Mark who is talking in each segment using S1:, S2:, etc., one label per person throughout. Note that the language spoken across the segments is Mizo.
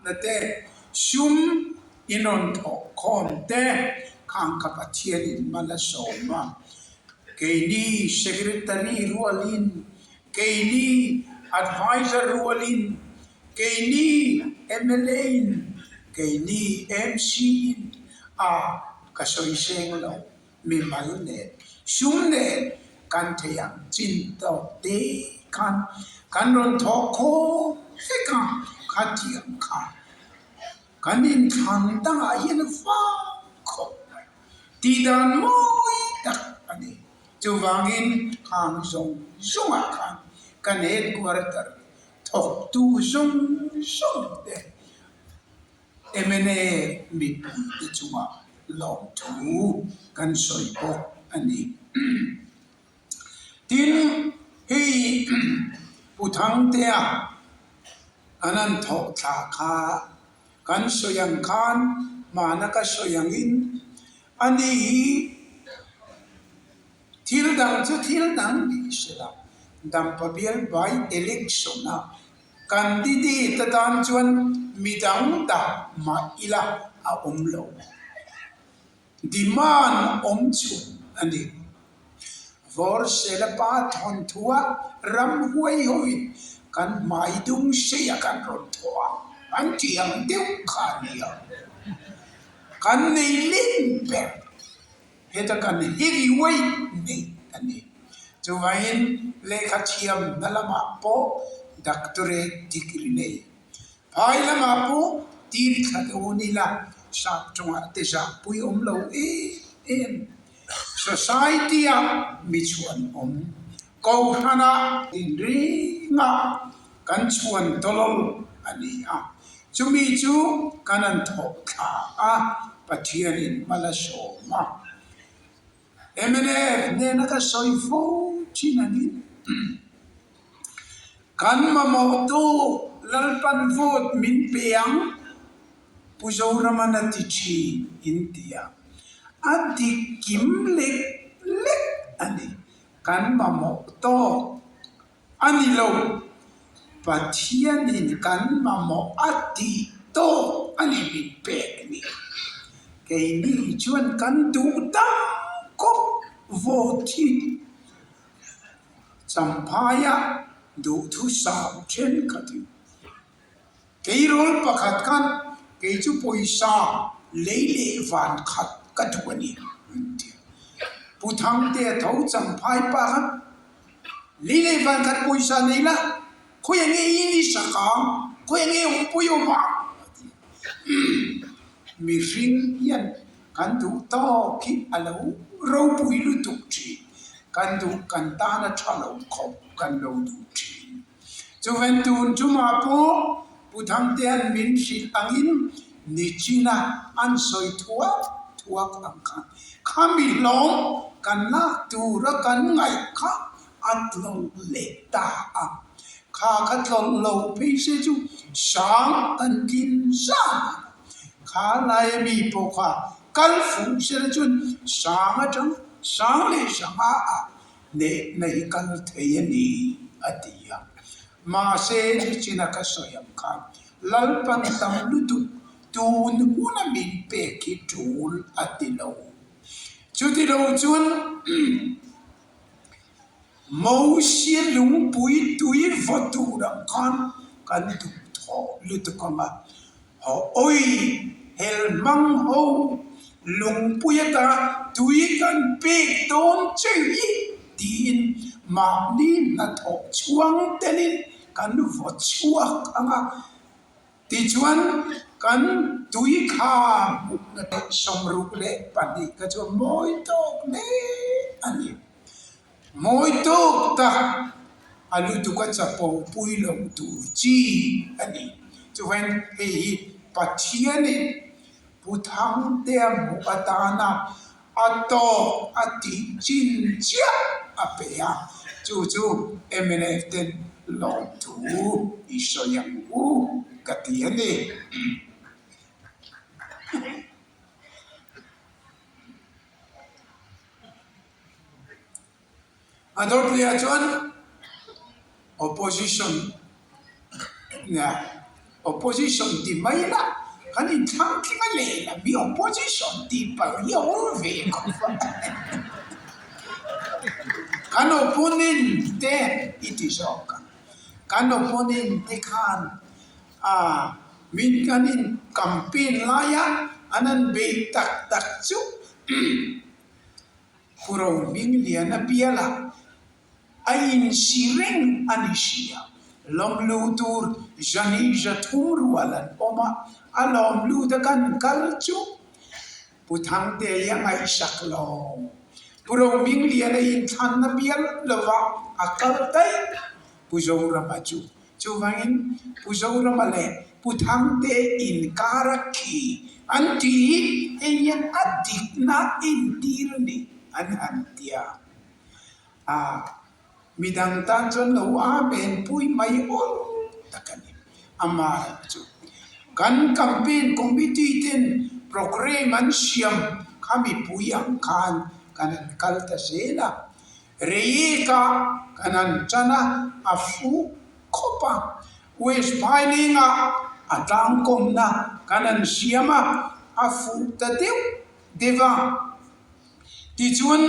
S1: na te, sum in rawn thawh khawm te khang kha Pathianin mal a sawm a. Keini Secretary rualin, keini Adviser rualin, keini mla in, keini MC in a ka sawi seng lo. Mimal nen, sum nen kan thei ang chin tawk te khan kan rawn thawk khawm vek a, khatiang kha kan inthlan dangah hian vang khawp mai tih dan mawi tak a ni. Chuvangin khang zawng zawngah khan kan headquarter thawktu zawng zawng te Mna mipuite chungah lawmthu kan sawi bawk a ni. Tin, hei Pu Thangtea an han thawh thla kha kan sawi ang khan hmana ka sawi angin ani hi thil dang chu thil dang ni sela Dampa bial by election a Candidate atan chuan midang dah mah ila a awm lo. Demand awm chhun a ni. Vawrsela pa thawnthua ramhuai hoin kan hmai dung seia kan rawn thawh a, an tih ang deuh kha a ni a. Kan nei lim ber. Heta kan heavyweight nei a ni. Chuvangin lehkha thiam hna lamah pawh doctorate degree nei. Phai lamah pawh tir thla dawn ila sap tawngah te zahpui awm lo em em. Society-ah mi chhuan awm. Kohhranah inringah kan chhuan tawlawlh a ni a. Chumi chu kan han thawh thla a, Pathianin hma la sawm a. Mnf hnena ka sawi fo thin angin kan mamawhtu Lalpan vote min pe ang, Pu Zoraman a ti thin in ti a. A dik kim lek lek a ni. Kan mamawh tawk a ni lo. Pathianin kan mamawh a tih tawk a ni min pek ni. Keini chuan kan duh dang khawp vote hi Champhaia duhthusam thenkhatin Tleirawl pakhat khan kei chu pawisa lei leh van khat ka duh a ni an ti a. Pu Thangtea tho champhai pa khan lei leh van khat pawisa nei la, khawiah nge i ni sak ang, khawiah nge awmpui awm ang a ti a. Mihring hian kan duh tawk hi a lo ropui lutuk thin, kan duh kan tana tha lo khawp kan lo duh thin. Chuven tun chungah pawh Pu Thangtea'n min hrilh angin nichina an sawi thuak thuak ang khan khami hlawm kan lak tura kan ngaih kha a tlawlh leh ta a. Kha kha tlawlh lo phei se chu sang kan tlin zan a. Kha laia mi pawh kha kal fuh sela chuan sang atang sang leh sangha ah Hnehna hi kal thei a ni, a ti a. Mahse, nichina ka sawi ang khan Lalpan tam lutuk tun huna min pek hi tul a ti lo. Chuti lo chuan Mosia lungpui tui vaw tur ang khan kan duhthawh lutuk ang a. Haw awi hel hmang ho lungpui ata tui kan pek dawn che hi tiin mahni hnathawh chhuang telin kan vaw chhuak ang a, tichuan kan tui kha hmuhna leh 62 kha chu mawi tawk hle a ni. Mawi tawk tak a lutuk a chapo pui lo tur chi a ni. Chuan hei hi Pathianin Pu Thangtea hmuh atana a tawk a tih chin chiah a pe a, chu chu mnf ten lawmthu i sawi ang u ka ti a ni. A dawtliah chuan opposition nia. Opposition ti mai la, kan inthlang tling a lehlam hi opposition tih palh hi a awm ve khawp a. Kan opponent te i ti zawk ang. Kan opponent te khan a min kan in campaign laia an han beih tak tak chu Puro Hmingliana bialah A insi reng a ni sia. Lawmlu tur zani 300 rual an awm a, a lawmlu te kan kal chu Pu Thangte hi a ngaihsak lo. Pu Rohmingliana inthlanna bial lova a kal daih Pu Zorama chu. Chuvangin Pu Zorama leh Pu Thangte inkar a khi an tih hi hei hian a dikna entir a ni an han tia. A, midang tan chuan lo amen pui mai awl tak a ni. Amah chu kan campaign committee ten programme an siam kha mipui ang khan kan han kal ta zel a, Reiek-a kan han tan a, a fuh khawp a, West Phaileng-ah a tlangkawmna kan han siam a, a fuh ta deuh deuh a. Tichuan,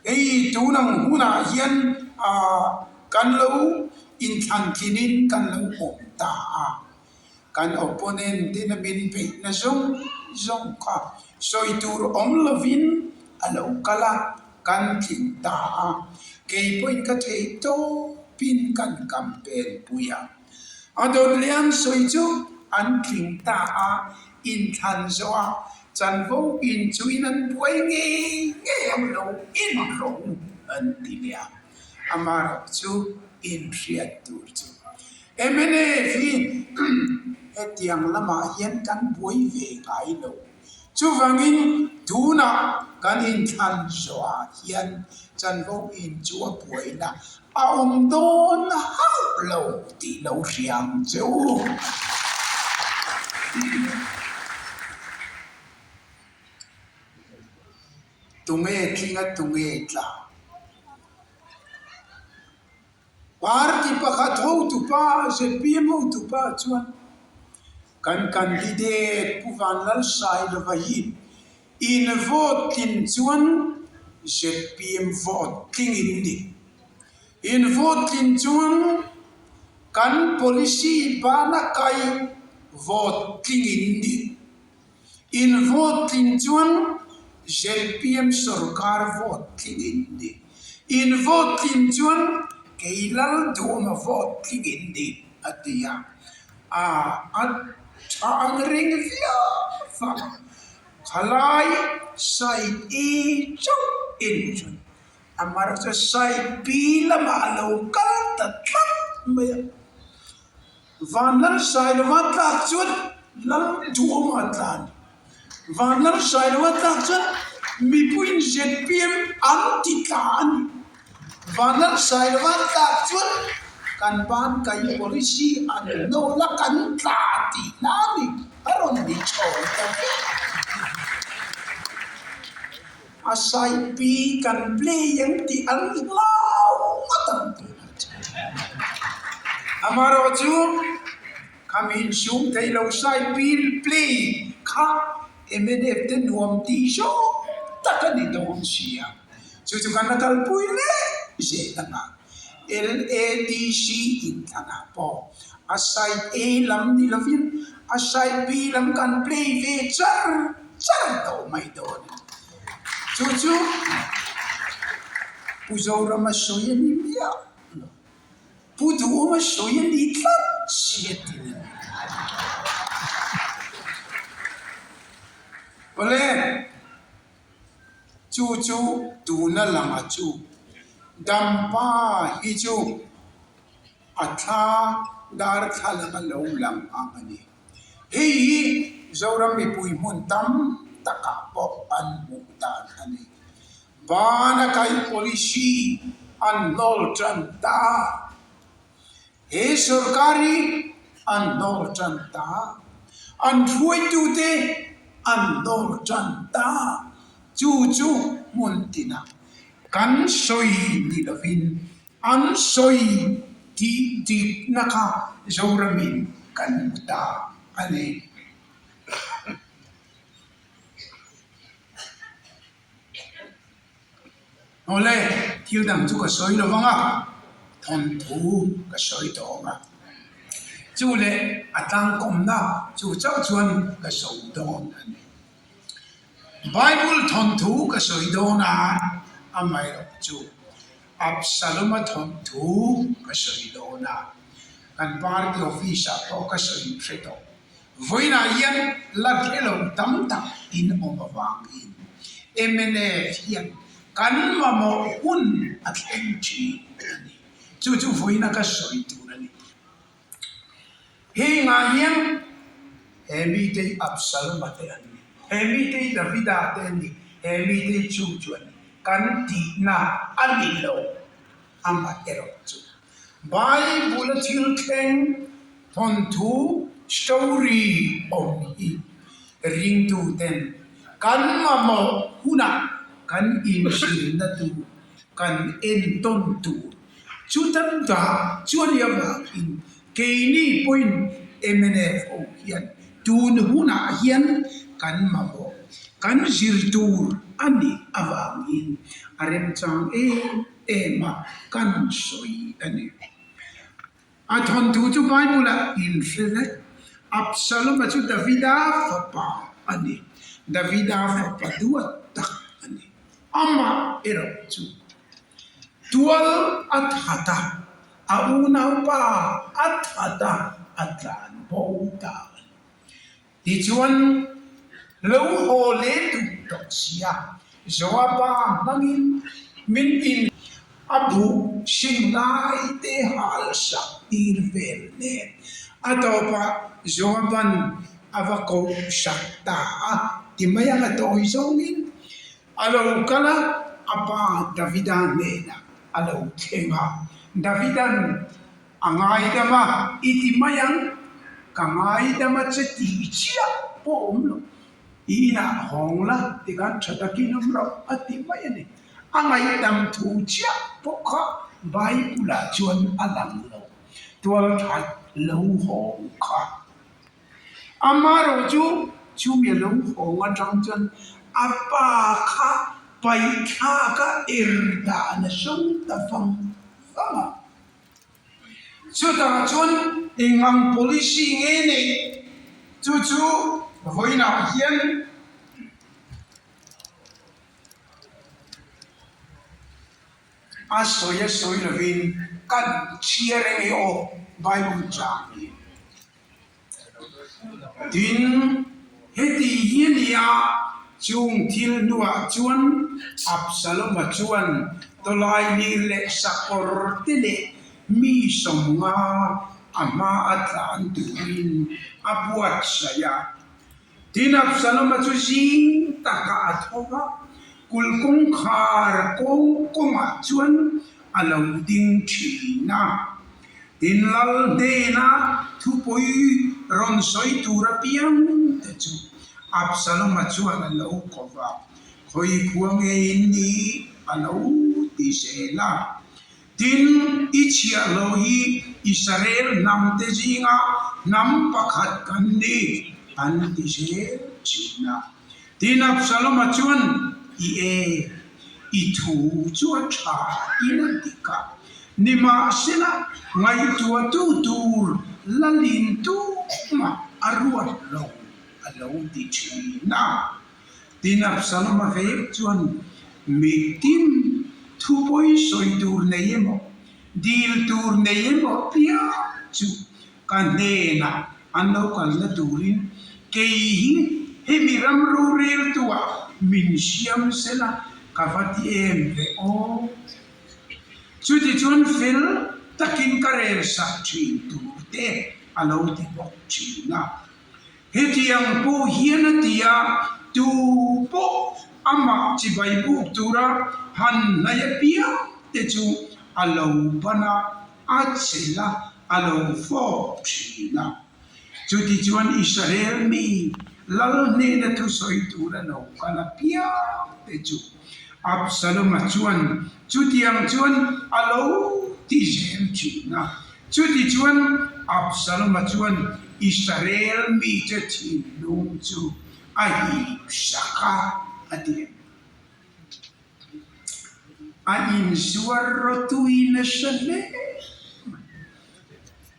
S1: hei tun ang hunah hian kan lo inthlantlinin kan lo awm ta a, kan opponent ten a min beihna zawng zawng kha sawi tur awm lovin a lo kal a, kan tling ta a, kei pawhin ka theih tawpin kan campaign pui a. A dawt leh an sawi chu an tling ta a, inthlan zawh a Chanvo in chu in an buai ngei ngei ang lo in rawng an ti leh a, amaherawh chu in hriat tur chu mnf hi hetiang lamah hian kan buai ve ngai lo. Chuvangin tunah kan inthlan zawhah hian chanvo in chu a buaina a awm dawn hauh lo tih lo hria ang che u. Tunge tlinga tunge tla? Party pakhat hotupa zpm hotupa chuan kan candidate Pu Vanlalsailova hi In vote tlin chuan zpm vote tling in ni. In vote tlin chuan kan policy bana kai vote tling in ni. In vote tlin chuan zpm sorkar vote tling in ni. In vote tlin chuan kei Lalduhawma vote tling in ni, a ti a. A a tha ang reng viau a. Khalai side A chauh en chuan a mar chu side B lamah a lo kal ta tlat mai a. Vanlalsailova tlak chuan Lalduhawma a tla a ni. Vanlalsailova tlak chuan mipuiin zpm an ti tla a ni. Vanlalsailova tlak chuan kan ban kai policy an hnawl a kan tla tihna a ni. A rawn ni chhawn ta vek. A saipi kan play ang tih an hlau ngawt ang tunah chuan. Amaherawhchu Khami insum thei lo saipi play kha mnf te nuam tih zawng tak a ni dawn si a. Chu chu kan la kalpui leh zel ang a. LADC inthlanah pawh a side A lam ni lovin a side B lam kan play ve char char tawh mai dawn a ni. Chu chu Pu Zorama sawi a ni miah lo. Pu Duhawma sawi a ni tlat si a ti ni. Awle, chu chu tuna langa chu Dampa hi chu a thla darthlalang a lo lang ang a ni. Hei hi Zoram mipui hmun tam takah pawh an hmuh dan a ni. Bana kai policy an hnawl tan ta. He sorkar hi an hnawl tan ta. An hruaitute an hnawl tan ta. Chu chu hmun tinah kan sawi ni lovin an sawi tih dikna kha Zoramin. kan hmu ta a ni. Awle, thil dang chu ka sawi lo vang a, thawnthu ka sawi tawh ang a. Chu leh a tlangkawmna chu chauh chuan ka sawi dawn a ni. Bible thawnthu ka sawi dawn a, amaherawh chu Absalom-a thawnthu ka sawi dawn a, kan party office-ah pawh ka sawi hre tawh. Vawiinah hian la hre lo tam tak in awm avangin mnf hian kan mamawh hun a thleng thin a ni. Chu chu vawiina ka sawi tur a ni. Hengah hian he mite hi Absaloma te an ni, he mite hi Davida te an ni, he mite hi chu chu an ni kan tihna a ni lo amaherawh chu. Bible-a thil thleng thawnthu, story, awm hi ringtuten kan mamawh hunah kan inzirna tur, kan entawn tur chuta dah chu a nih avangin keini pawhin mnf ho hian tun hunah hian kan mamawh, kan zir tur a nih avangin a remchang em em a, kan sawi a ni. A thawnthu chu Bible-ah inhre vek. Absalom-a chu Davida fapa a ni. Davida fapa duat tak a ni. Amah erawh chu tual a that a, a unaupa a that a, a tlan bo ta a ni. Tichuan, lo haw leh duh tawh sia, Joaba hmangin min in a buh hring lai te hal sak tir vel nen. A tawpah Joaban a va koh sak ta a, ti mai ang a tawi zawngin a lo kal a, a pa Davida hnenah a lo thleng a. Davidan A ngaidam a, i ti mai ang, ka ngaidam a che tih chiah pawh awm lo. I inah hawng la tikhan tha takin awm rawh a ti mai a ni. A ngaihdam thu chiah pawh kha Bible-ah chuan a lang lo, tualthat lo hawng kha. Amaherawh chu chumi a lo hawng atang chuan a pa kha paihthlak a er dan a sawng ta vang vang a. Chutah chuan eng ang policy nge neih chu chu vawiinah hian a sawi a sawi lovin kan chhiar eng e aw Bible chang hi. Tin, heti hi a ni a, chung thil hnuah chuan Absalom-a chuan tawlailir leh sakawr te leh mi sawmnga a hma a tlan turin a buatsaih a. Tin, Absalom-a chu zing takah a tho va, kulh kawngkhar kawng kawngah chuan a lo ding thin a. Tin, lal hnena thupui rawn sawi tur apiang te chu Absalom-a chuan a lo ko va, Khawi khua nge in nih? a lo ti zel a. Tin, i chhiahhlawh hi Israel hnamte zinga hnam pakhat kan ni, an ti zel thin a. Tin, Absalom-a chuan, I e, i thu chu a tha in a dik a, nimahsela ngaihtuahtu tur lalin tumah a ruat lo, a lo ti thin a. Tin, Absalom-a vek chuan mitin thupawi sawi tur nei emaw, dil tur nei emaw piang chu ka hnenah an lo kalna turin kei hi hemi ram roreltuah min siam sela ka va ti em ve aw. Chutichuan fel takin ka rel sak thin tur te a lo ti bawk thin a. Hetiang pawh hian a ti a, tu pawh amah chibai buk tura han hnaih apiang te chu a lo ban a, a chelh a, a lo fawp thin a. Chutichuan Israel mi lal hnena thusawi tura lo kal apiang te chu Absalom-a chuan chutiang chuan a lo ti zel thin a. Chutichuan Absalom-a chuan. Israel mite thinlung chu a hip sak a, a ti. A inzuar rawtui nasa hle mai.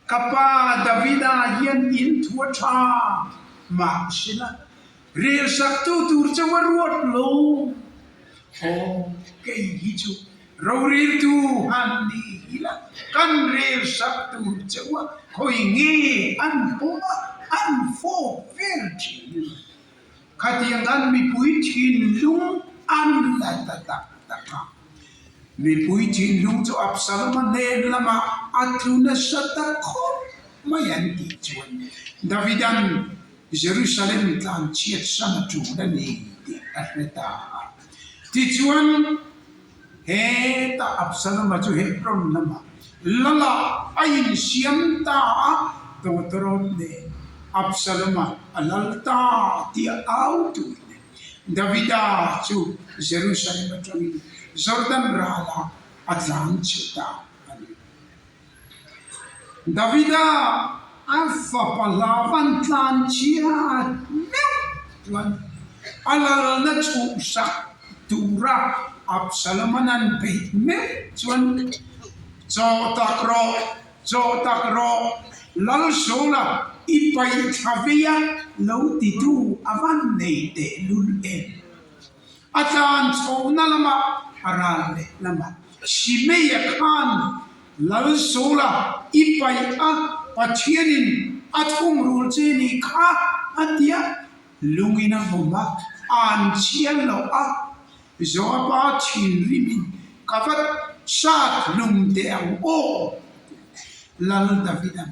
S1: Ka pa Davida hian in thu a tha mahsela Relsaktu tur chauh a ruat lo. Aw, kei hi chu roreltu han ni hi la, kan relsak tur chauh a khawi nge an pawm a, an fawp vel thin a ni. Khatiang khan mipui thinlung an la ta tak tak a. Mipui thinlung chu Absalom-a hnen lamah a tlu nasa ta khawp mai an tih chuan Davida'n Jerusalem tlan chhiat san a tul a ni tih a hre ta a. Tichuan, hetah Absalom-a chu Hebron lamah lalah a insiam ta a, tawtawrawt nen Absalom-a a lal ta tih a au tur nen Davida chu Jerusalem atangin Jordan ralah a tlan chhe ta a ni. Davida a fapa hlavan tlan chhiat meuh chuan a lalna chhuhsak tura Absalom-a'n an beih meuh chuan, Chaw tak rawh, chaw tak rawh, lal Saula i paih thla vei a lo titu a van nei tehlul em? A tlan chhohna lamah a ral leh lamah Simeia khan Lal Saula i paih a, Pathianin a thungrul che nih kha a ti a, lungin a vawm a, an chhiar loh a, Joaba thinrimin ka va sat hlum teh ang aw a ti a. Lal Davida'n,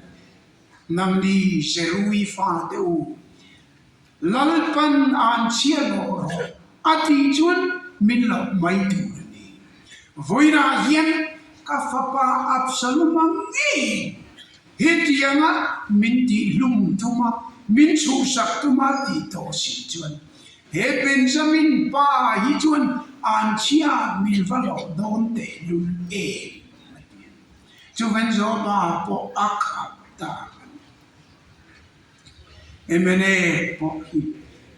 S1: Nangni Zerui fate u, Lalpan an chhia lawh rawh a tih chuan min loh mai tur a ni. Vawiinah hian ka fapa Absalom-a ngei hetianga min tihhlum tuma min chhuhsak tuma tih tawh si chuan he Benjamin pa hi chuan an chhia min va hlawh dawn tehlul em a ti a. Chuvan Joaba pawh a khap ta a ni. Mla pawh hi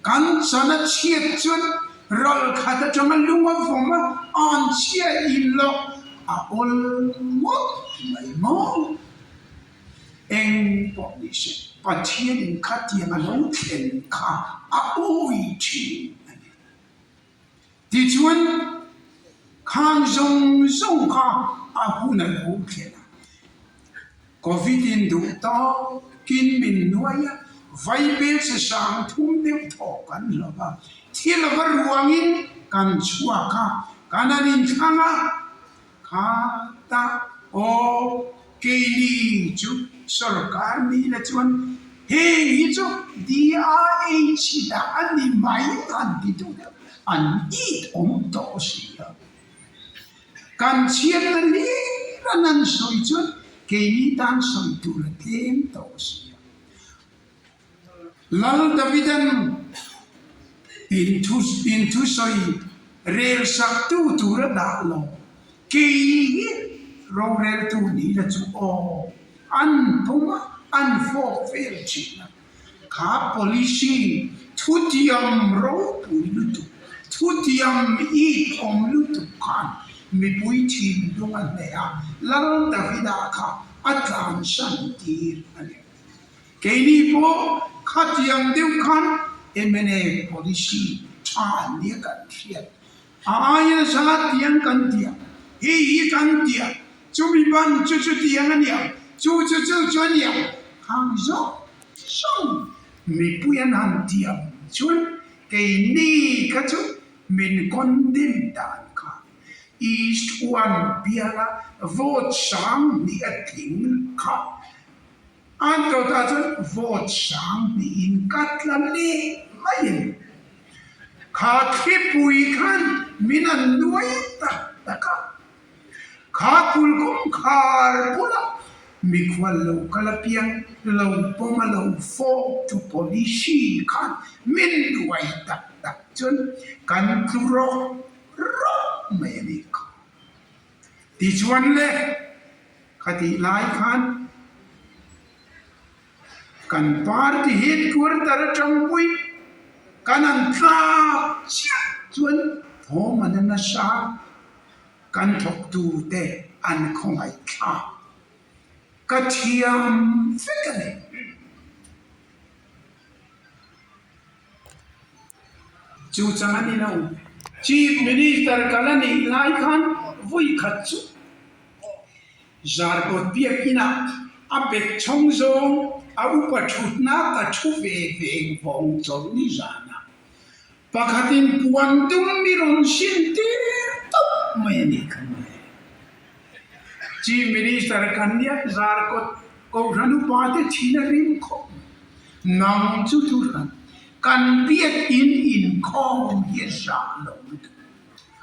S1: kan chan a chhiat chuan ral khat atanga lung a vawm a, an chhia in loh a awl ngawt mai maw? Eng pawh ni se Pathianin khatiang a lo thlen kha a awi thin a ni. Tichuan, khang zawng zawng kha a hun a lo thlen a. Covid in duh tawkin min nuai a, vaibel che sang thum deuh thaw kan hlawh a, thil va ruangin kan chhuak a, kan an inthlang a. Kha ta aw keini chu sorkar mi la chuan heng hi chu DRH dah a ni mai han ti duh deuh an it awm tawh si a. Kan chhiatna hlir an han sawi chuan keini tan sawi tur a tlem tawh si a. Lal Davida'n inthusawi relsaktu tur a dah lo, kei hi roreltu ni la chu aw, an pum a, an fawk vel thin a. Kha policy thutiam ropui lutuk, thutiam it awm lutuk khan mipui thinlung a hneh a, Lal Davida kha a tlansan tir a ni. Keini pawh khatiang deuh khan mna policy tha an nia kan hriat. A aia za tiang kan tia, hei hi kan tia, chumi ban chu chu tiang a nia, chu chu chu chu a nia, khang zawng zawng mipui an han tiam chuan keini kha chu min condemn dan kha East One biala vote 2000 a tling kha An dawtah chuan vote sang hnihin ka tla leh mai a ni. Kha thlipui khan min an nuai tak tak a, kha kulkawngkhar bulah mikhual lo kal apiang lo pawm a lo fawk tu policy khan min nuai tak tak chuan kan tlu rawk rawk mai a ni kha. Tichuan le. Khatih lai khan Kan party headquarter atang pui kan an tlak chiah chuan thawm an a nasa, kan thawktute an khawngaihthlak. Ka thiam vek a ni. Chu chang a ni lo. Chief Minister ka la nih lai khan vawi khat chu Zarkawt biakinah a bet chhawng zawng a upa thutna ka thu ve veng vawng chawlh ni zanah pakhatin puan dum mi rawn sin tir tawp mai a nih kha mawle. Chief Minister kan nia Zarkawt Kohhran upa te thin a rim khawp mai. Nang chu thuhran kan biakin inkhawm hi a zah lo lutuk.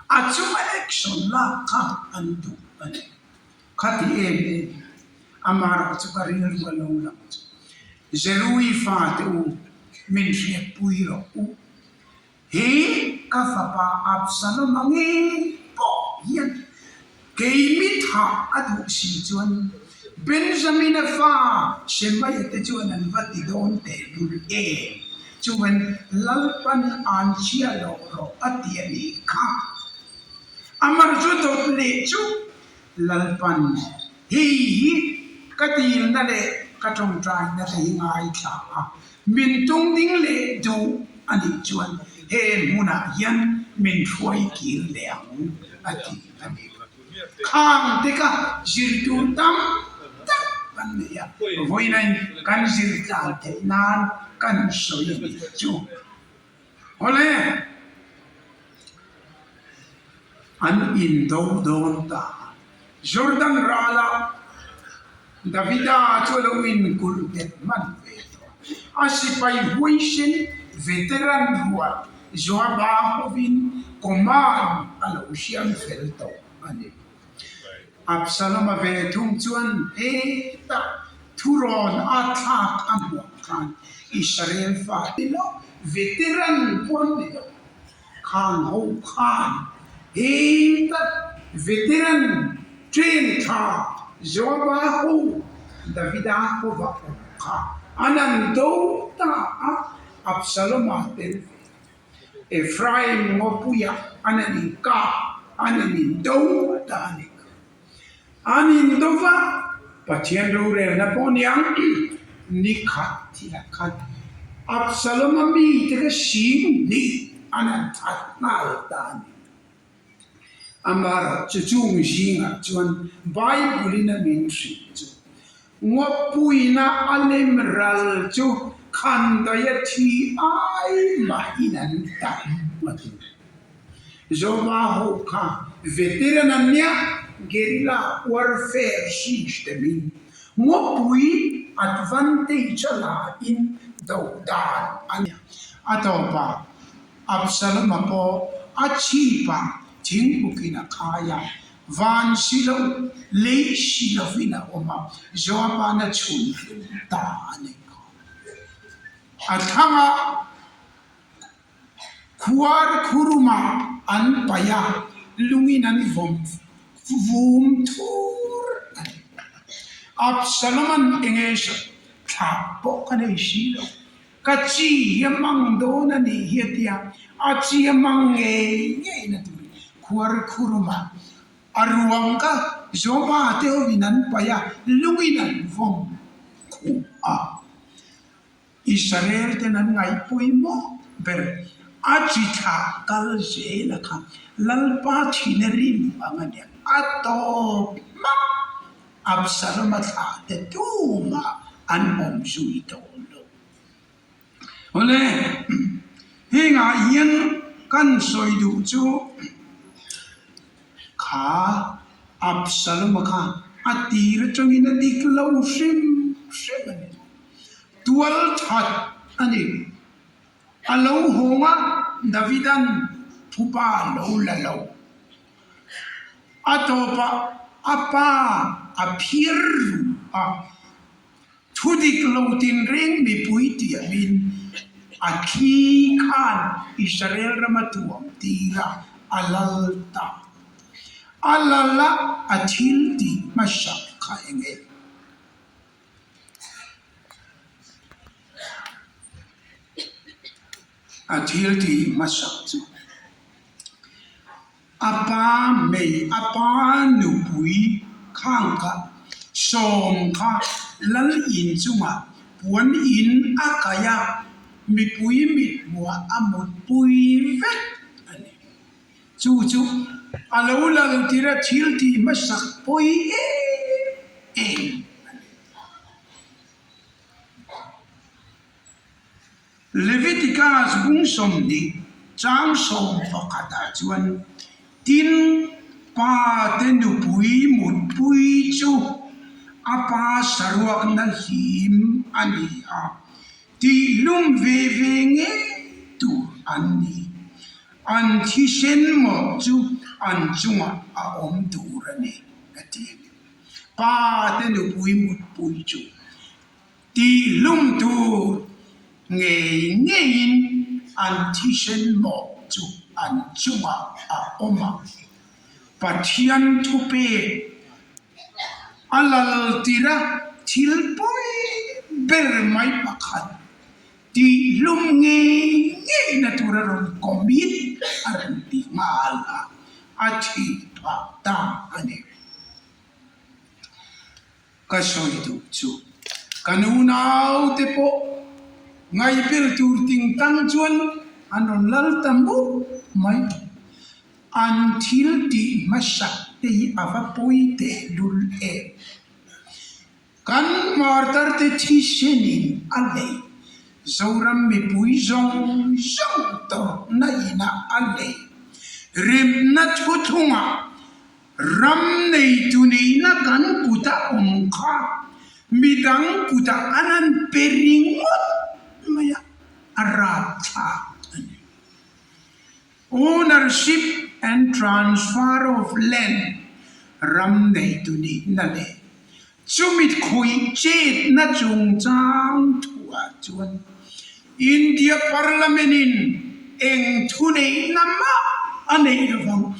S1: A chunga action lak kha an duh a ni. Khati em em hi amaherawh chu ka rilru a lo lang chu. Zerui fate u min hriatpui rawh u. He ka fapa Absalom-a ngei pawh hian keimi thah a duh si chuan Benjamina fa Shemaia te chuan an va ti dawn tehlul em? Chuan Lalpan an chhia loh rawh a ti a nih kha. Amar chu dawt leh chu Lalpan hei hi ka dilna leh ka tawngtaina te hi ngaithla a, min tung ding leh duh a nih chuan he hmunah hian min hruai kir leh ang a ti a ni. Khang te kha zir tur tam tak kan nei a, vawiin kan zir tlan theih nan kan sawi a nih chu. Awle! An indo dawn ta a. Jordan ralah Davida chu a lo inkulh nghet hman ve tawh a. A sipai huaisen veteran rual Joaba hovin command a lo siam fel tawh a ni. Absalom-a ve thung chuan hetah thurawn a thlak a hmuh khan Israel fa ni lo, veteran pawh an ni lo, khang ho khan hetah veteran train tha Joaba ho Davida hova awm kha an an do ta a, Absalom-a tel ve. Ephraim ngawpuia an an inkap, an an indo ta a ni. An indo va, Pathian rorelna pawh niang ni khat thil a khat. Absalom-a mite kha sing hnih an an that nghal ta a ni. Amaherawh chu chung zingah chuan Bible-in a min hrilh chu, Ngawpuina a lem ral chu khandaia thi ai mahin an tam a ti. Joba ho kha veteran an nia, guerrilla warfare system-in ngawpui advantage a la in do dan a nia. A tawpah Absalom-a pawh a chhipah thingbukin a khai a, van si lo, lei si lovin a awm a, Joab-a'n a chhun hlum ta a ni kha. A thlangah khuar khurumah an paih a, lungin an vawm vum thur a ni. Absalom-a'n enge thlah pawh ka nei si lo. Ka chi hi a mang dawn a nih hi a ti a, a chi a mang ngei ngei na tur khuar khuruma a ruang kha Joba te hovin an paih a, lungin an vawm khuh a. Israel ten an ngaihpawimawh ber a chi thlah kal zel a kha Lalpa thina rim ang a nia, a tawp hmak. Absalom-a thlah te tumah an awm zui tawh lo. Awle, hengah hian kan sawi duh chu kha Absalom-a kha a tir atangin a dik lo hrim hrim a ni. Tual that a ni. A lo hawng a, Davida'n phupa lo la lo. A tawpah a pa a phir ruh a, thu dik lo tinreng mipui tiamin a thli khan Israel rama tuam tir a, a lal ta. A lal a, a thil tih hmasak kha eng e? A thil tih hmasak chu a pa hmei a pa nupui khang kha sawm kha lal in chungah puan in a kaih a, mipui mithmuah a mutpui vek a ni. Chu chu a lo lal tir a thil tih hmasak pawi em em a ni. Leviticus bung 20 chang 11 ah chuan, Tin, pa te nupui mutpui chu a pa saruakna hlim a ni a, tihlum ve ve ngei tur an ni. An thisen mawh chu an chungah a awm tur a ni, a ti. Pa te nupui mutpui chu Tihlum tur ngei ngeiin an thisen mawh chu an chungah a awm a. Pathian thupek a lal tirh a thil pawi ber mai pakhat tihlum ngei ngeina tur a rawn commit a rawn ti nghal a, a thih phah ta a ni. Ka sawi duh chu ka nunaute pawh ngaihbel tur tingtang chuan an rawn lal ta mup mai. An thil tih hmasak te hi a va pawi tehlul em. Kan martar te thisenin a lei, Zoram mipui zawng zawng tawrhna inah a lei, remna thuthlungah Ram neitu nihna kan kuta awm kha midang kutah an han pe ringawt mai a, a rapthlak a ni. Ownership and transfer of land, ram neitu nihna leh chumi khawih chetna chungchang thuah chuan India Parliament in eng thuneihna mah a neih lovang.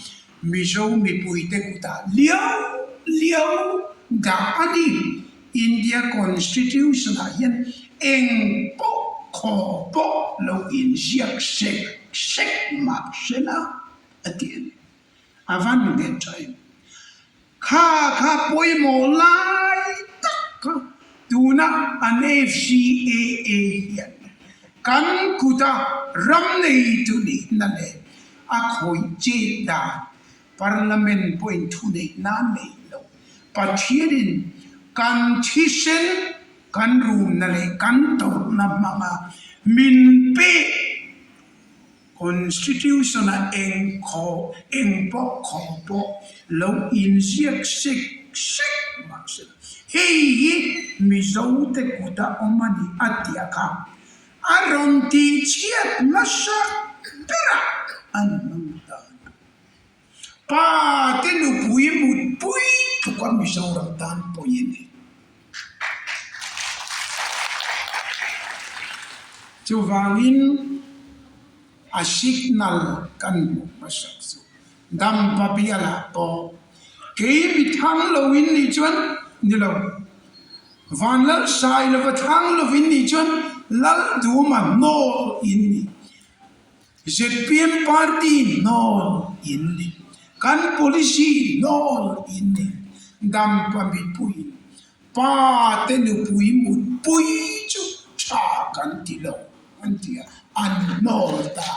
S1: Mizo mipuite kutah liau liau dah a ni. India Constitution ah hian eng pawh khaw pawh lo inziak sek sek mah se la a ti a ni. A van nghet tha em? Kha kha pawimawh lai tak kha tuna an FCAA hian kan kuta ram neitu nihna leh A khawih chet dan Parliament pawhin thuneih nan nei lo. Pathianin kan thisen, kan rumna leh kan tawrhna hmanga min pek Constitution-a eng khaw, eng pawh khaw pawh lo inziak sek sek mah se la, hei hi Mizote kuta awm a ni a tia kha A rawn tih chhiat hmasa berah an hmang ta a ni. Pa te nupui mutpui tluka Mizoram tan pawi a ni. Chuvangin a signal kan hmuh hmasak chu Dampa bialah pawh kei mi thang lo in nih chuan ni lo. Van lal sai lova thlang lovin nih chuan lal duma hnawl in ni. ZPM party hnawl in ni. Kan policy hnawl in ni. Dampa mipuiin pa te nupui mutpui chu tha kan ti lo an ti a, an hnawl ta.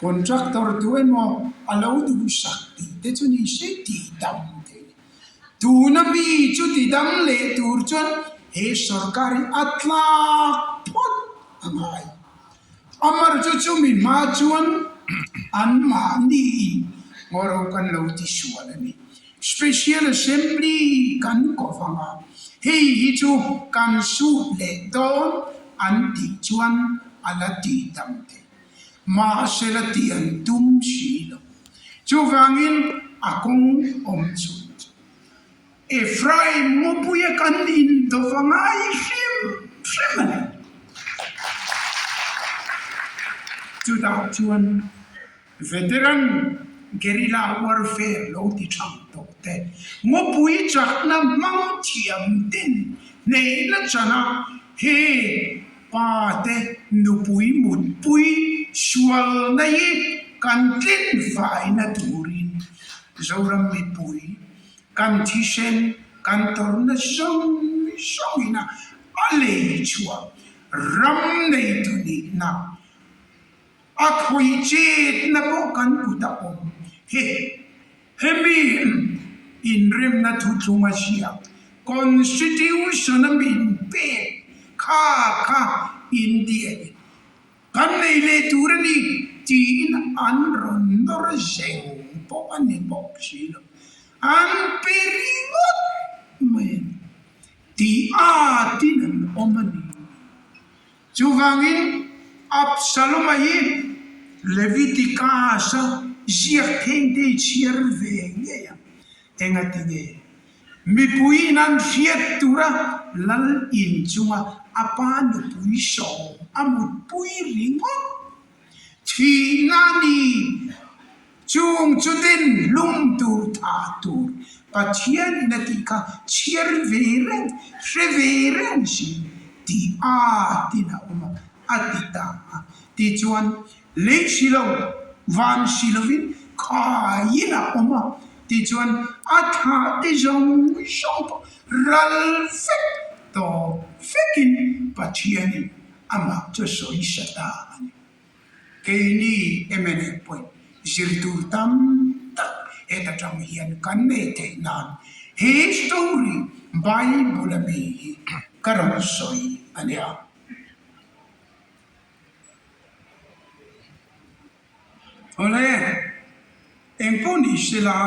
S1: Contractor tu emaw a lo duhsak tih te chu ni se tih dam thei a ni. Tuna mi chu ti dam leh tur chuan he sorkar hi a tlak phawt a ngai. Amar chu chumi hma chuan anmahni in ngawro kan lo ti sual a ni. Special Assembly kan ko vang a, hei hi chu kan sut leh dawn an tih chuan a la tih dam thei. Mahse la tih an tum si lo. Chuvangin a kawng awm chhun chu Ephraim ngawpuia kan indawh a ngai hrim hrim a ni. Chutah chuan veteran guerrilla warfare lo ti thang tawh te, ngawpui chakna hmang thiam ten hnehna chana. He pa te nupui mutpui sualna hi kan tlin faina turin Zoram mipui kan thisen kan tawrhna zawng zawngin a lei chhuah ram neitu nihna a khawih chetna pawh kan kut a awm he. Hemi inremna thuthlung a ziak, Constitution a min pek kha kha India in kan nei leh tur a ni tiin an rawn nawr zeng pawh a ni bawk si lo. An pe ringawt mai a ni tih atin an awm a ni. Chuvangin, Absalom-a hi Leviticus-a ziak thengte i chhiar ve ngei a, engati nge? Mipuiin an hriat tura lal in chunga a pa nupui sawm a mutpui ringawt Thihna ni chung chu din hlum tur tha tur Pathian in a tih kha chhiar ve reng, hre ve reng si tih a tin a awm a, a ti ta a. Tichuan, lei si lo, van si lovin khaiin a awm a. Tichuan, a thlah te zawng zawng pawh ral vek tawp vekin Pathianin Amah chu sawi sa ta a ni. Keini mna pawhin zirtur tam tak heta tang hian kan nei theih nan he story Bible a mi hi ka rawn sawi a nia. Awle, engpawh ni sela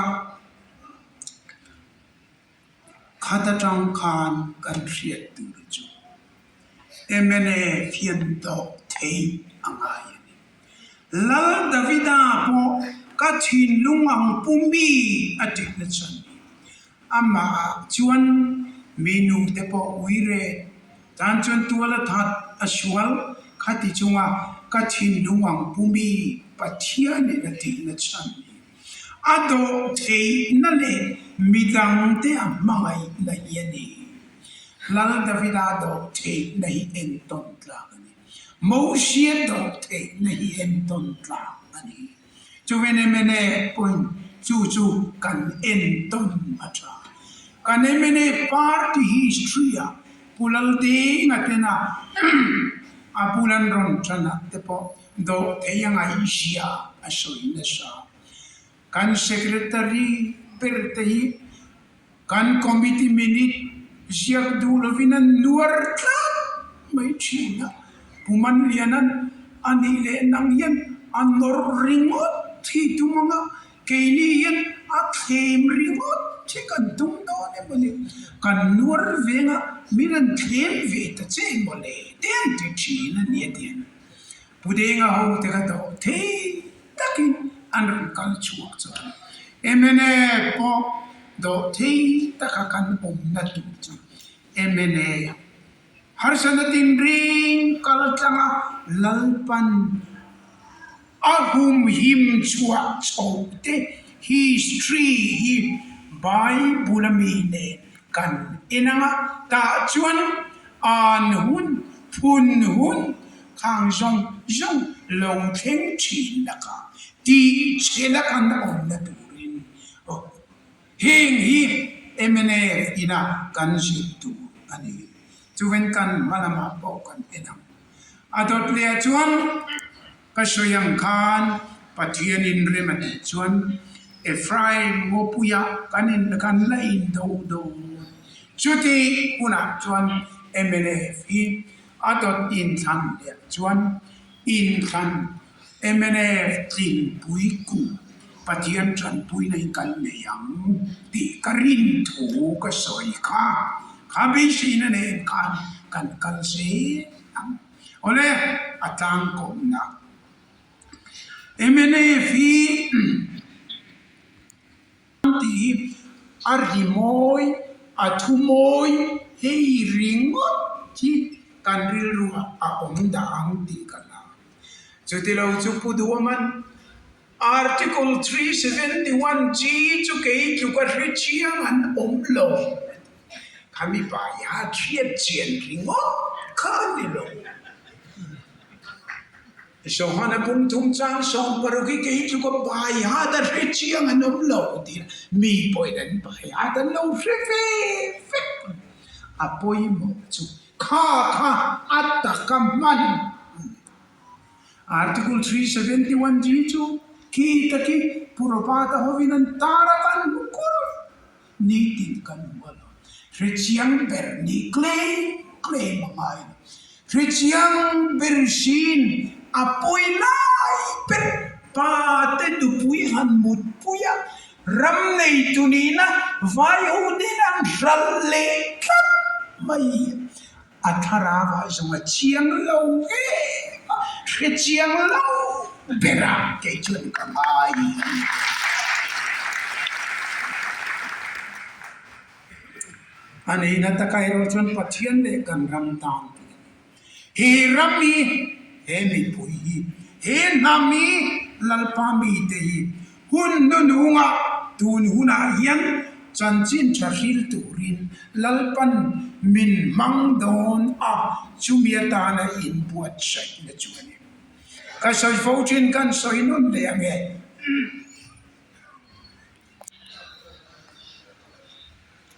S1: Khat atang khan kan hriat tur chu mnf hian dawh thei a ngai a ni. Lal Davida pawh ka thinlung ang pu mi a tihna chhan hi amah ah chuan mi nu te pawh ui reh tan chuan tual a that a sual khati chunga ka thinlung ang pu mi Pathianin a tihna chhan hi A dawh theihna leh midangte a hmangaihna hi a ni. Lal Davida dawh theihna hi entawn tlak a ni. Mosia dawh theihna hi entawn tlak a ni. Chuven mna pawhin chu chu kan entawn a tha. Kan mna party history-ah Pu Laldenga tena a bul an rawn tanah te pawh Dawh thei a ngaihzia a sawi nasa. Kan Secretary ber te hi kan Committee minute ziak duh lovin an nuar tlat mai thin a. Pu Manliana'n a nih leh nang hian a nawrh ringawt hi tum ang a, keini hian a thlem ringawt hi kan tum dawn emaw ni? Kan nuar veng a, min an thlem ve ta che emaw le te an ti thin a nia tiang. Pu Denga ho te kha dawh thei takin an rawn kal chhuak chuan mna pawh dawh thei taka kan awmna tur chu mna harsatna tinreng kal tlanga Lalpan A humhim chhuah chhoh te history hi Bible a mi nen kan en ang a, tah chuan an hun, phun hun khang zawng zawng lo thleng thin lakah tih chhela kan awmna turin heng hi mnf ina kan zir tur a ni. Chuven kan hma lamah pawh kan en ang. A dawt leh chuan ka sawi ang khan Pathianin rem a tih chuan Ephraim ngawpuia kan in kan la in do dawn. Chuti hunah chuan mnf hi a dawt inthlan leh chuan inthlan mnf tlinpui kum Pathian tanpuina hi kan nei ang tih ka rin thu ka sawi kha. Kha beiseina nen khan kan kal zel ang. Awle, a tlangkawmna mnf hi tih hi a ri mawi, a thu mawi hei ringawt hi kan rilruah a awm dah ang tih ka hlau. Chutilo chu Pu Duaman Article 371 chi chu kei tluk a hre chiang an awm lo. Kha mipa hi a hriat chian ringawt. kha a ni lo. Johana bung thum chang 60 hi kei chu ka bai hat a hre chiang an awm lo tih mi pawhin an bai hat an lo hre ve vek. A pawimawh chu kha kha a taka hman a ni. Article 371 G chu khi taki Purvata hovin an tar a kan hmu kur nitin kan hmu a lo. Hrechiang ber ni claim claim a ngai lo. Hrechiang ber sin a pawi lai ber pa te nupui han mutpui a, ram neitu nihna vai ho nen an hralh leh tlat mai hi a thlarau ah zawng a chiang lo em a, hrechiang lo ber a kei chuan ka ngai a ni. A neihna taka erawh chuan Pathian leh kan ram tan tih a ni. He ram hi, he mipui hi, he hnam hi, Lalpa mite hi hun hnunungah tun hunah hian chanchin tha hril turin Lalpan min hmang dawn a, chumi atana inbuatsaihna chu a ni. Ka sawi fo thin kan sawi nawn leh ang e.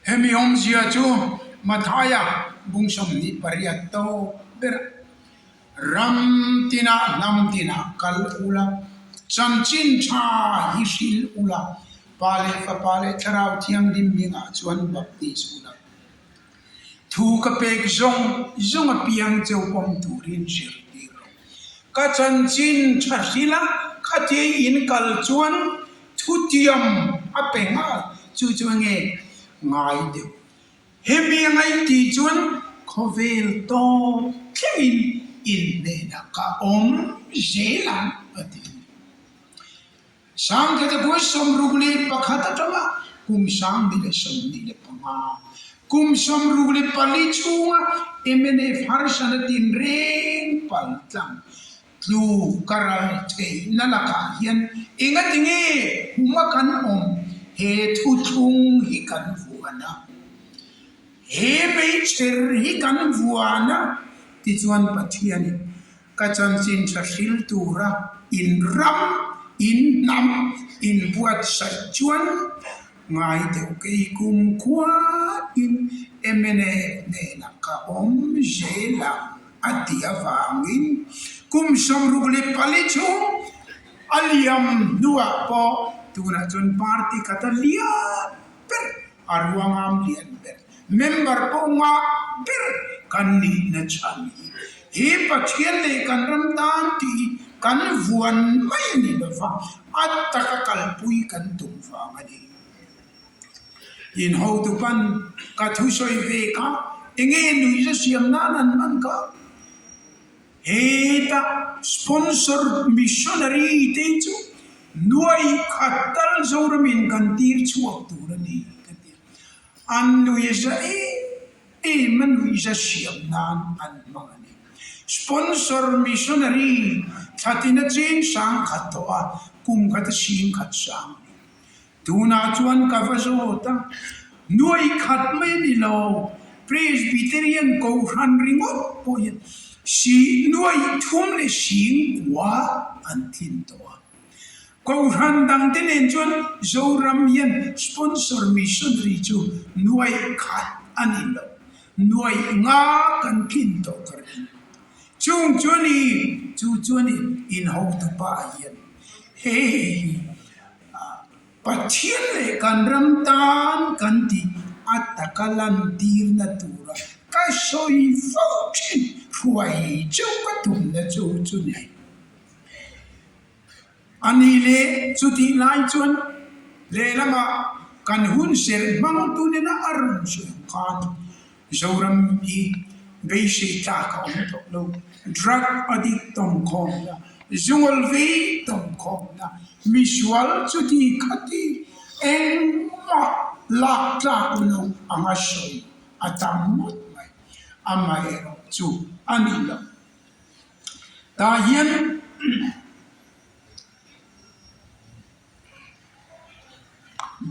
S1: Hemi awmzia chu Mathaia bung 28 tawp ber a, Ram tinah hnam tinah kal ula, chanchin tha hi hril ula, Pa leh Fapa leh Thlarau Thianghlim hmingah chuan baptis ula. Thu ka pek zawng zawng a piang cheu pawm turin zirtir rawh. Ka chanchin tha hril a, khatia in kal chuan thutiam a pe nghal. Chu chu enge ngai deuh. Hemi a ngaih chuan khawvel tawp thlengin in hnenah ka awm zel ang a ti a ni. Sangkhata kua 61 atanga kum 1025, kum 64 chhunga mnf harsana tinreng pal tlang tlu ka ral theihna lakah hian engatinge huma kan awm he thuthlung hi kan vuan a, he meichher hi kan vuan a tichuan Pathianin Ka chanchin tha hril tura in ram, in hnam, in buatsaih chuan ngai deuh kei kum khuain mnf hnenah ka awm zel ang a ti avangin kum 64 chhung a liam hnuah pawh tunah chuan party khat a lian ber a ruangam lian ber member pawh ngah ber kan nihna chhan hi he Pathian leh kan ram tan tih hi kan vuan mai a ni lova, a taka kalpui kan tum vang a ni. In hotu pan ka thusawi ve kha enge nuihza siam nan an hman kha? Heta sponsor missionary te chu nuai khat tal Zoramin kan tir chhuak tur a ni ka ti a. An nuihza em em a nuihza siam nan an hmang a ni. Sponsor missionary thlatin a cheng sang khat tawh a, kum khat a sing khat sang a ni. Tunah chuan ka va zawt a, nuai khat mai a ni lo, Presbyterian Kohhran ringawt pawh hian si nuai thum leh sing kua an tlin tawh a. Kohhran dangte nen chuan Zoram hian sponsor missionary chu nuai khat a ni lo, nuai nga kan tlin tawh ka ring. Chung chu a ni, chu chu a ni, inhotupa hian hei. Pathian leh kan ram tan kan tih a taka lantirna tura ka sawi fo thin hruai chauh ka tumna chu chu ni. A nih leh chutih lai chuan lehlamah kan hun serh hmangtu nena a rawn sawi ang khan Zoram hi beisei tlak a awm tawh lo. Drug addict tawngkhawmna, zungawlvei tawngkhawmna, misual chuti khati engmah lak tlak lo anga sawi a tam ngawt mai. Amaherawh chu a ni lo. Tah hian.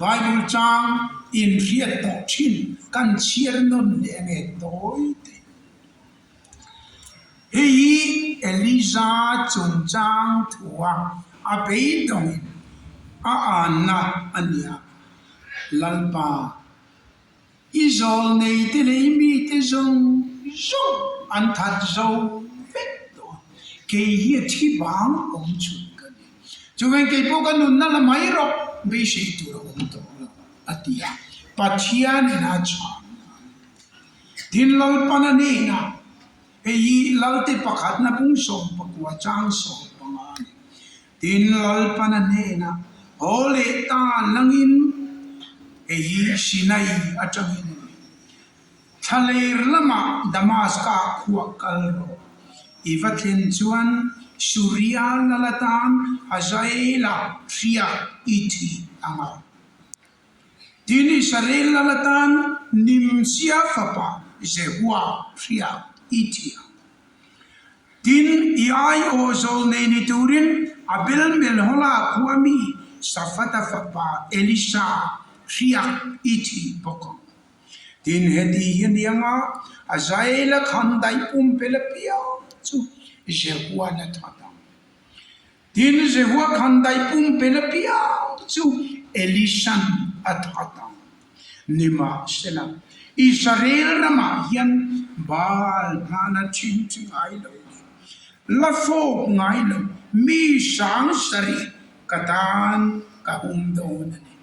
S1: Bible chang inhriat tawh thin kan chhiar nawn leh ange tawi te. Elija chungchang thua a beidawngin a anna a nia. Lalpa, i zawlneite leh i mite zawng zawng an that zo vek tawh a, kei hi a thi bang awm chhun ka ni. Chuveng kei pawh ka nunna la mai rawh, beisei tur a awm tawh lo, a ti a. Pathianin a chhan a ni. Tin, Lalpan a hnenah, Hei hi Lalte pakhatna bung 14 chang 15 a ni. Tin, Lalpan a hnenah, Haw leh ta langin, hei hi Sinai atangin a ni. Thlaler lamah Damaska khua kal rawh. I va thlen chuan Suria lal atan Hazaela hriak i thih ang a. Tin, Israel lal atan Nimsia fapa Jehua hriak i thi ang. Tin, i aiawh zawlnei ni turin Abel Melhola khua mi Safata fapa Elisa hriak i thi bawk ang. Tin, heti hi a ni ang a, Azaela khandaih pumpelh apiang chu Jehuan a that ang. Tin, Jehua khandaih pumpelh apiang chu Elisan a that ang. Nimahsela, Israel ramah hian Baal hmana thin chi ngai lo leh la fawp ngai lo mi sang sarih ka tan ka hum dawn a ni.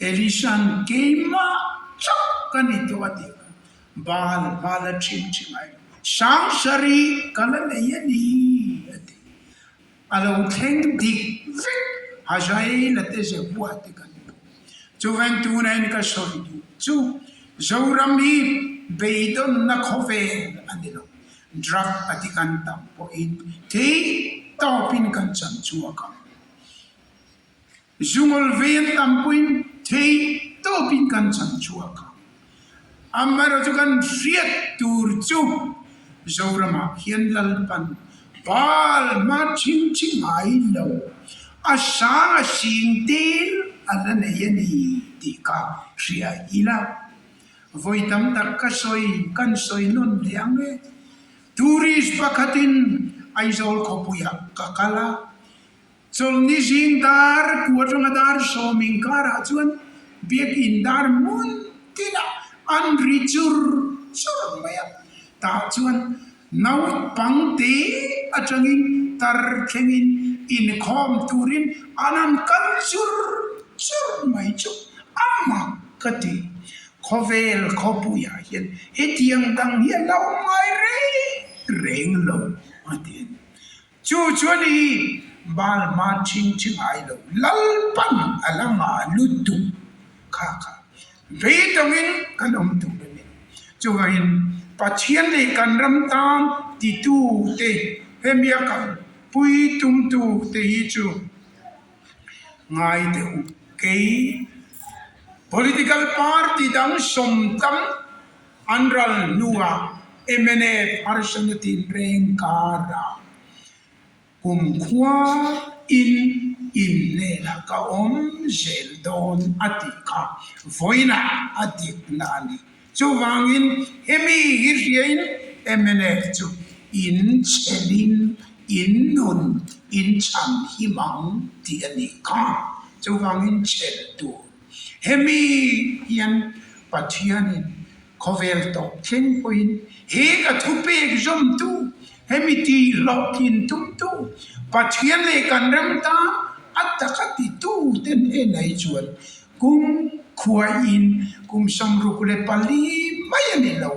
S1: Elisan keimah chauh ka ni tawh a tih kha Baal hmana thin chi ngai lo sang sarih ka la nei a ni a ti. A lo thleng dik vek Hazaela te Zebua te kan hmu. Chuvain tunain ka sawi duh chu Zoram hi beidawnna khawvel a ni lo. Drug a ti kan tam pawhin theih tawpin kan chan chhuak ang. Zungawl vei an tam pawhin theih tawpin kan chan chhuak ang. Amaherawhchu kan hriat tur chu Zoramah hian Lalpan Baal hma chhingchhi ngai lo, a sang a sing tel a la nei a ni tih ka hria ila. Vawi tam tak ka sawi, kan sawi nawn leh ang e. Tourist pakhatin Aizawl khawpuiah ka kal a, Chawlhni zing dar kua atanga dar sawm inkarah chuan biakinn dar hmun tinah an ri chur chur mai a. Tah chuan naupangte atangin tar thlengin inkhawm turin an han kal chur chur mai chu a mak ka ti. Khawvel khawpuiah hian hetiang dang hi a lo ngai reng reng lo a ti a ni. Chu chuan i bal hma chhing chhi ngai lo, Lalpan a la ngah lutuk kha kha beidawngin kan awm tur a ni. Chuvangin Pathian leh kan ram tan titute hemia kal pui tumtute hi chu ngai deuh kei political party dang sawm tam An ral hnuah mnf harsatna tinreng karah kumkhua in inhnenah ka awm zel dawn a tih kha vawiinah a dikna a ni. Chuvangin hemi hi hriain mnf chu in chhelin in nun in chhan him ang tih a nih kha. Chuvangin chhel tur Hemi hian Pathianin khawvel tawp thleng pawhin he ka thupek zawmtu, hemi tihhlawhtlin tumtu, Pathian leh kan ram tan a taka titu te hnenah hi chuan kum khuaiin kum 64 mai a ni lo.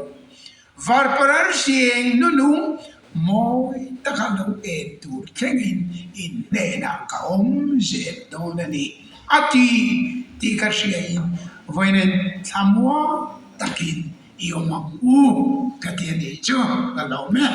S1: Varparar sieng nunung mawi taka lo en tur thlengin in hnenah ka awm zel dawn a ni, a ti tih ka hriain vawiin thlamuang takin i awm ang u ka ti a nih chu ka lawm e.